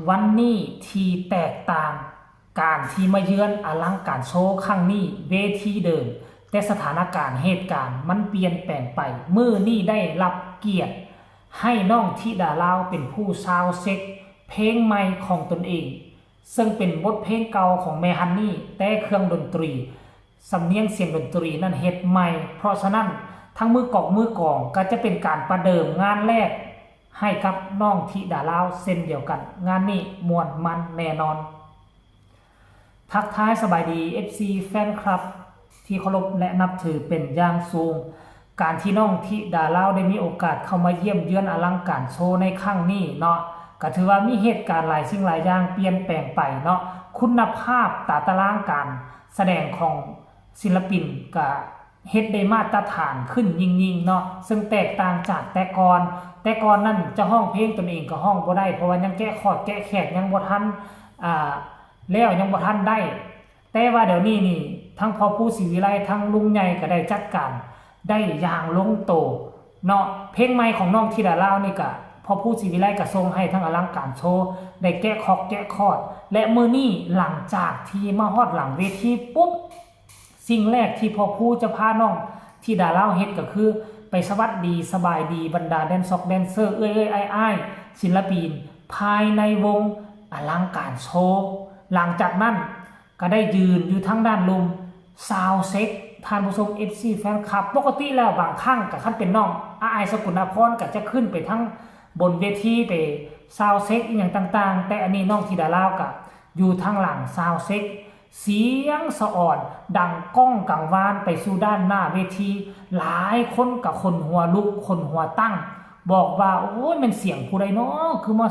ວັນນີ້ທີ່ແຕກຕ່າງ, ການທີ່ມາເຢືອນອະລັງການໂຊຄັ້ງນີ້ ເວທີເດີມ, ແຕ່ສະຖານະການເຫດການມັນປ່ຽນແປງໄປ. ມື້ນີ້ໄດ້ຮັບກຽດໃຫ້ນ້ອງທິດາລາວເປັນຜູ້ຊາວເຊັກເພງໃໝ່ຂອງຕົນເອງ, ເຊິ່ງເປັນບົດເພງເກົ່າຂອງແມ່ຮັນນີ້, ແຕ່ເຄື່ອງດົນຕີ, ສຳນຽງສຽງດົນຕີນັ້ນເຮັດໃໝ່. ເພາະສະນັ້ນ, ທັງມືກອງມືກອງກໍຈະເປັນການປະເດີມງານແລກໃຫ້ກັບນ້ອງທິດາລາວເຊັ່ນດຽວກັນ. ງານນີ້ມ່ວນມັນແນ່ນອນ. ທັກທາຍສະບາຍດີ ເອັຟຊີ ແຟນຄລັບທີ່ເຄົາລົບ ແລະ ນັບຖືເປັນຢ່າງສູງ. ການທີ່ນ້ອງທິດາລາວໄດ້ມີໂອກາດເຂົ້າມາຢ້ຽມເຢືອນອະລັງການໂຊໃນຄັ້ງນີ້ເນາະ, ກໍຖືວ່າມີເຫດການຫຼາຍສິ່ງຫຼາຍຢ່າງປ່ຽນແປງໄປເນາະ. ຄຸນນະພາບຕາຕະລາງການສະແດງຂອງສິນລະປິນກະເຮັດໄດ້ມາດຕະຖານຂຶ້ນຍິ່ງໆເນາະ, ເຊິ່ງແຕກຕ່າງຈາກແຕ່ກ່ອນ. ແຕ່ກ່ອນນັ້ນຈະຮ້ອງເພງຕົນເອງກໍຮ້ອງບໍ່ໄດ້, ເພາະວ່າຍັງແກະຄອດແກະແຄດຍັງບໍ່ທັນ ອ່າ ແລ້ວຍັງບໍ່ທັນໄດ້. ແຕ່ວ່າດຽວນີ້ນີ້ ທັງພໍ່ພູ ສີວິໄລ ທັງລຸງໃຫຍ່ກໍໄດ້ຈັດການໄດ້ຢ່າງລົງໂຕເນາະ. ເພງໃໝ່ຂອງນ້ອງທິດາລາວນີ້ກະ ພໍ່ພູ ສີວິໄລ ກະສົ່ງໃຫ້ທັງອະລັງການໂຊ ໄດ້ແກະຄອກແກະຄອດ. ແລະ ມື້ນີ້ຫຼັງຈາກທີ່ມາຮອດຫຼັງເວທີປຸບ, ສິ່ງແລກທີ່ພໍ່ພູຈະພານ້ອງທິດາລາວເຮັດກໍຄືໄປສະຫວັດດີສະບາຍດີບັນດາແດນຊອກແດນເຊີ ເອື້ອຍໆອ້າຍໆ ສິນລະປິນພາຍໃນວົງອະລັງການໂຊ. ຫຼັງຈາກນັ້ນ ກໍໄດ້ຢືນຢູ່ທາງດ້ານລຸ່ມຊາວເຊັກ. ທ່ານຜູ້ຊົມ ເອັຟຊີ ແຟນຄລັບ, ປົກກະຕິແລ້ວບາງຄັ້ງກໍຄັນເປັນນ້ອງອາອາຍ ສະກຸນນະພອນ ກໍຈະຂຶ້ນໄປທາງບົນເວທີໄປຊາວເຊັກອີ່ຫຍັງຕ່າງໆ, ແຕ່ອັນນີ້ນ້ອງທິດາລາວກໍຢູ່ທາງຫຼັງຊາວເຊັກ. ສຽງສະອອນດັງກ້ອງກັງວານໄປສູ່ດ້ານໜ້າເວທີ, ຫຼາຍຄົນກໍຂົນຫົວລຸກຂົນຫົວຕັ້ງ ບອກວ່າ ໂອ້ຍ ແມ່ນສຽງຜູ້ໃດນໍ ຄືມາ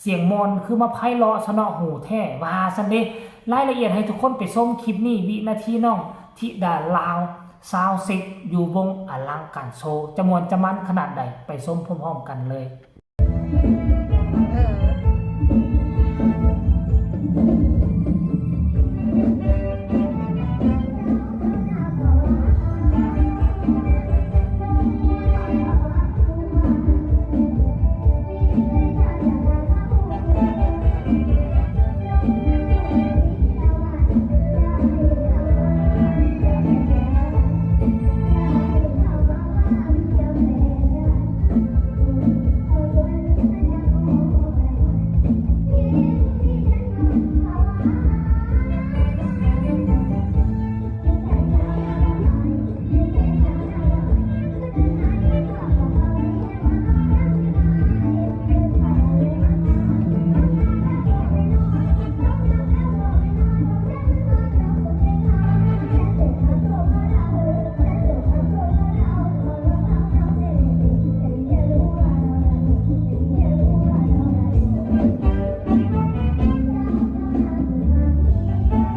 ສຽງມ່ວນ ຄືມາໄພເລາະສະເນາະຫູແທ້ ວ່າຊັ້ນເດ. ລາຍລະອຽດໃຫ້ທຸກຄົນໄປຊົມຄລິບນີ້, ວິນາທີນ້ອງທິດາລາວຊາວເຊັກຢູ່ວົງອະລັງການໂຊ ຈະມ່ວນຈະມັນຂະໜາດໃດ, ໄປຊົມພ້ອມໆກັນເລີຍ.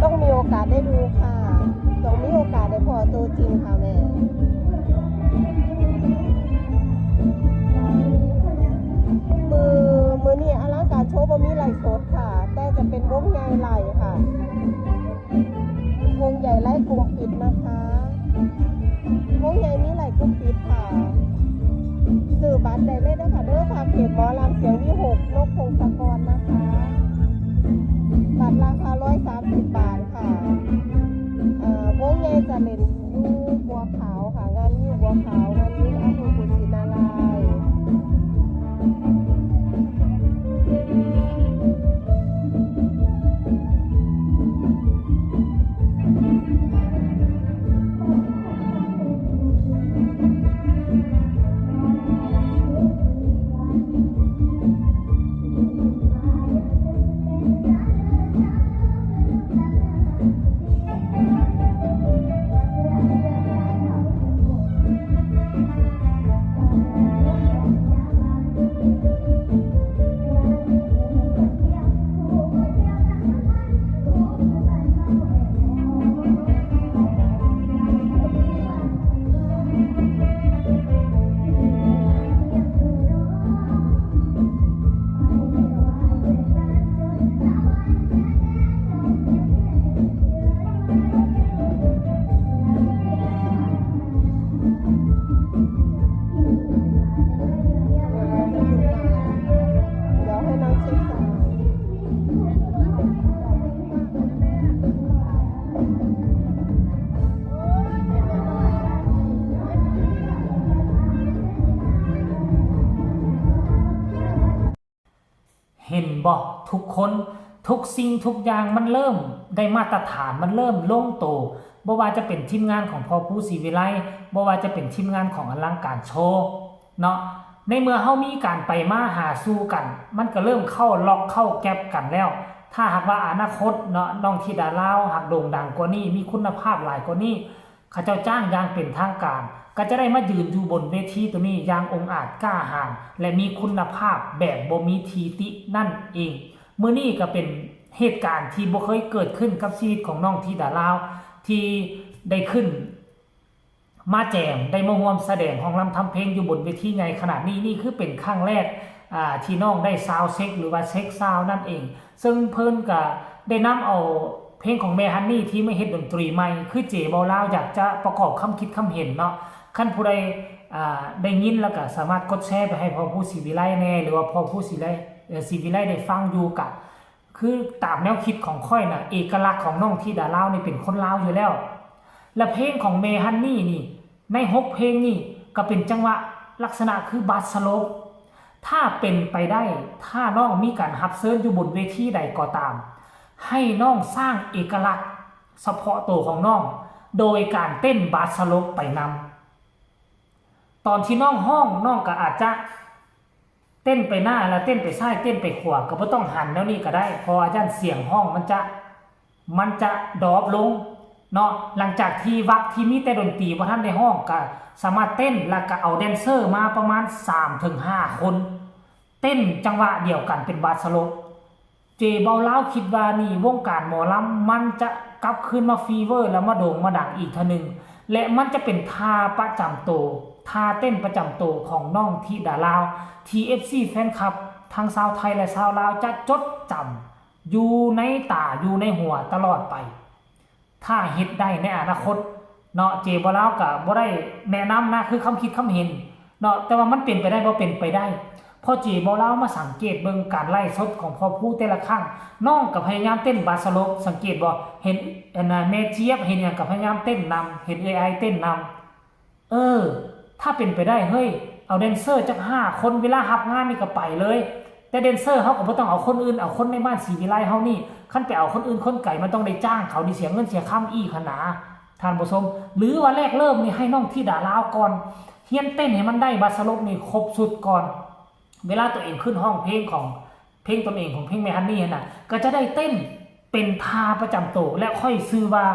ຕ້ອງມີໂອກາດໄດ້ດູຄ່ະ, ຕ້ອງມີໂອກາດໄດ້ພໍ້ໂຕຈິງຄ່ະແມ່. ມື້ ມື້ນີ້ອະລັງການໂຊບໍ່ມີໄລຟ໌ສົດຄ່ະ, ແຕ່ຈະເປັນວົງໃຫຍ່ໄລຟ໌ຄ່ະ. ວົງໃຫຍ່ໄລຟ໌ກຸ່ມປິດນະຄະ. ວົງໃຫຍ່ມີໄລຟ໌ກຸ່ມປິດຄ່ະ. ຊື້ບັດໄດ້ເລີຍເດີຄ່ະເດີ, ທາງເພຈໝໍລຳສຽງວິຫົກ ນົກ ພົງສະກອນນະຄະ. ບັດລາຄາຮ້ອຍສາມສິບບາດຄ່ະ. ເອີ່ ວົງໃຫຍ່ຈະເຫຼັ້ນຢູ່ບົວຂາວຄ່ະ, ງານງິ້ວບົວຂາວ, ງານງິ້ວອາຫຸກຸສິນາລາຍ. ເ ເຫັນບໍ່ທຸກຄົນ? ທຸກສິ່ງທຸກຢ່າງມັນເລີ່ມໄດ້ມາດຕະຖານ, ມັນເລີ່ມລົງໂຕ, ບໍ່ວ່າຈະເປັນທີມງານຂອງພໍ່ພູ ສີວິໄລ, ບໍ່ວ່າຈະເປັນທີມງານຂອງອະລັງການໂຊເນາະ. ໃນເມື່ອເຮົາມີການໄປມາຫາສູ່ກັນ, ມັນກໍເລີ່ມເຂົ້າລັອກເຂົ້າແກັບກັນແລ້ວ. ຖ້າຫາກວ່າອະນາຄົດເນາະ ນ້ອງທິດາລາວຫາກໂດ່ງດັງກວ່ານີ້, ມີຄຸນນະພາບຫຼາຍກວ່ານີ້, ເຂົາເຈົ້າຈ້າງຢ່າງເປັນທາງການ ກໍຈະໄດ້ມາຢືນຢູ່ບົນເວທີໂຕນີ້ຢ່າງອົງອາດກ້າຫານ ແລະ ມີຄຸນນະພາບແບບບໍ່ມີທີ່ຕິນັ້ນເອງ. ມື້ນີ້ກໍເປັນເຫດການທີ່ບໍ່ເຄີຍເກີດຂຶ້ນກັບຊີວິດຂອງນ້ອງທິດາລາວ ທີ່ໄດ້ຂຶ້ນມາແຈມ, ໄດ້ມາຮ່ວມສະແດງຮ້ອງລຳທຳເພງຢູ່ບົນເວທີໃຫຍ່ຂະໜາດນີ້. ນີ້ຄືເປັນຄັ້ງແລກ ອາ ທີ່ນ້ອງໄດ້ຊາວເຊັກ ຫຼືວ່າເຊັກຊາວນັ້ນເອງ. ເຊິ່ງເພິ່ນກະໄດ້ນຳເອົາເພງຂອງແມ່ຮັນນີ້ທີ່ມາເຮັດດົນຕີໃໝ່ ຄືເຈເບົາລາວຢາກຈະປະກອບຄຳຄິດຄຳເຫັນເນາະ. ຄັນຜູ້ໃດ ອາ ໄດ້ຍິນແລ້ວກະສາມາດກົດແຊໄປໃຫ້ພໍ່ພູ ສີວິໄລແດ່ ຫຼືວ່າພໍ່ພູ ສີໄລ ເອີ ສີວິໄລໄດ້ຟັງຢູ່ ກະຄືຕາມແນວຄິດຂອງຂ້ອຍນະ ເອກະລັກຂອງນ້ອງທິດາລາວນີ້ເປັນຄົນລາວຢູ່ແລ້ວ. ແລະເພງຂອງແມ່ຮັນນີ້ນີ້ ໃນຫົກເພງນີ້ກໍເປັນຈັງຫວະລັກສະນະຄືບາສໂລບ. ຖ້າເປັນໄປໄດ້, ຖ້ານ້ອງມີການຮັບເຊີນຢູ່ບົນເວທີໃດກໍຕາມ, ໃຫ້ນ້ອງສ້າງເອກະລັກສະເພາະໂຕຂອງນ້ອງ ໂດຍການເຕັ້ນບາສໂລບໄປນຳ. ຕອນທີ່ນ້ອງຮ້ອງ, ນ້ອງກໍອາດຈະເຕັ້ນໄປໜ້າ ແລະ ເຕັ້ນໄປຊ້າຍ, ເຕັ້ນໄປຂວາ, ກໍບໍ່ຕ້ອງຫັນແນວນີ້ກໍໄດ້, ເພາະວ່າຢ້ານສຽງຮ້ອງມັນຈະ ມັນຈະດຣອບລົງເນາະ. ຫຼັງຈາກທີ່ວັກທີ່ມີແຕ່ດົນຕີບໍ່ທັນໄດ້ຮ້ອງ ກໍສາມາດເຕັ້ນ ແລ້ວກໍເອົາແດນເຊີມາປະມານສາມເຖິງຫ້າຄົນ ເຕັ້ນຈັງຫວະດຽວກັນເປັນບາສໂລບ. ເຈເບົາລາວຄິດວ່ານີ້ ວົງການໝໍລຳມັນຈະກັບຄືນມາຟີເວີ ແລ້ວມາໂດ່ງມາດັງອີກເທື່ອໜຶ່ງ ແລະ ມັນຈະເປັນທ່າປະຈຳໂຕ, ທ່າເຕັ້ນປະຈຳໂຕຂອງນ້ອງທິດາລາວ ທີ່ເອັຟຊີແຟນຄລັບທັງຊາວໄທ ແລະ ຊາວລາວຈະຈົດຈຳ ຢູ່ໃນຕາ ຢູ່ໃນຫົວຕະຫຼອດໄປ ຖ້າເຮັດໄດ້ໃນອະນາຄົດເນາະ. ເຈເບົາລາວກະບໍ່ໄດ້ແນະນຳນະ ຄືຄຳຄິດຄຳເຫັນເນາະ, ແຕ່ວ່າມັນເປັນໄປໄດ້ບໍ່? ເປັນໄປໄດ້. ເພາະເຈເບົາລາວມາສັງເກດເບິ່ງການໄລຟ໌ສົດຂອງພໍ່ພູແຕ່ລະຄັ້ງ, ນ້ອງກໍພະຍາຍາມເຕັ້ນບາສໂລບ, ສັງເກດບໍ່? ເຫັນ ອັນນະ ແມ່ຈຽບ ເຫັນຫຍັງກໍພະຍາຍາມເຕັ້ນນຳ, ເຫັນເອື້ອຍໄອເຕັ້ນນຳ. ເອີ ຖ້າເປັນໄປໄດ້ ເຮີ້ຍ ເອົາແດນເຊີຈັກຫ້າຄົນ ເວລາຮັບງານນີ້ກໍໄປເລີຍ. ແຕ່ແດນເຊີເຮົາກໍບໍ່ຕ້ອງເອົາຄົນອື່ນ, ເອົາຄົນໃນບ້ານສີວິໄລເຮົານີ້. ຄັນໄປເອົາຄົນອື່ນຄົນໄກ ມັນຕ້ອງໄດ້ຈ້າງເຂົາ ໄດ້ເສຍເງິນເສຍຄຳອີກຫັ້ນນາ ທ່ານຜູ້ຊົມ. ຫຼືວ່າແລກເລີ່ມນີ້ໃຫ້ນ້ອງທິດາລາວກ່ອນ, ຮຽນເຕັ້ນໃຫ້ມັນໄດ້ບາສໂລບນີ້ຄົບຊຸດກ່ອນ. ເວລາຕົວເອງຂຶ້ນຮ້ອງເພງຂອງ ເພງຕົນເອງຂອງເພງແມ່ຮັນນີ້ຫັ້ນນະ ກໍຈະໄດ້ເຕັ້ນເປັນທ່າປະຈຳໂຕ ແລະ ຂ້ອຍຊື່ວ່າ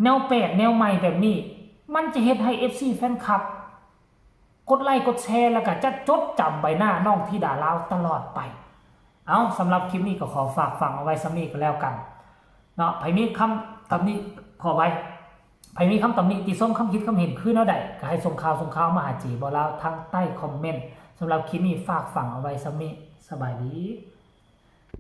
ແນວແປກແນວໃໝ່ແບບນີ້ ມັນຈະເຮັດໃຫ້ເອັຟຊີແຟນຄລັບກົດໄລກົດແຊ ແລ້ວກໍຈະຈົດຈຳໃບໜ້ານ້ອງທິດາລາວຕະຫຼອດໄປ. ເອົາ ສຳລັບຄລິບນີ້ກໍຂໍຝາກຝັງເອົາໄວ້ສ່ຳນີ້ກໍແລ້ວກັນເນາະ. ໃຜມີຄຳຕຳໜິ ຂໍໄວ້ ໃຜມີຄຳຕຳໜິຕິຊົມ ຄຳຄິດຄຳເຫັນຄືແນວໃດ ກໍໃຫ້ສົ່ງຂ່າວ ສົ່ງຂ່າວມາຫາເຈເບົາລາວທາງໃຕ້ຄອມເມັນ. ສຳລັບຄລິບນີ້ຝາກຝັງເອົາໄວ້ສ່ຳນີ້. ສະບາຍດີ.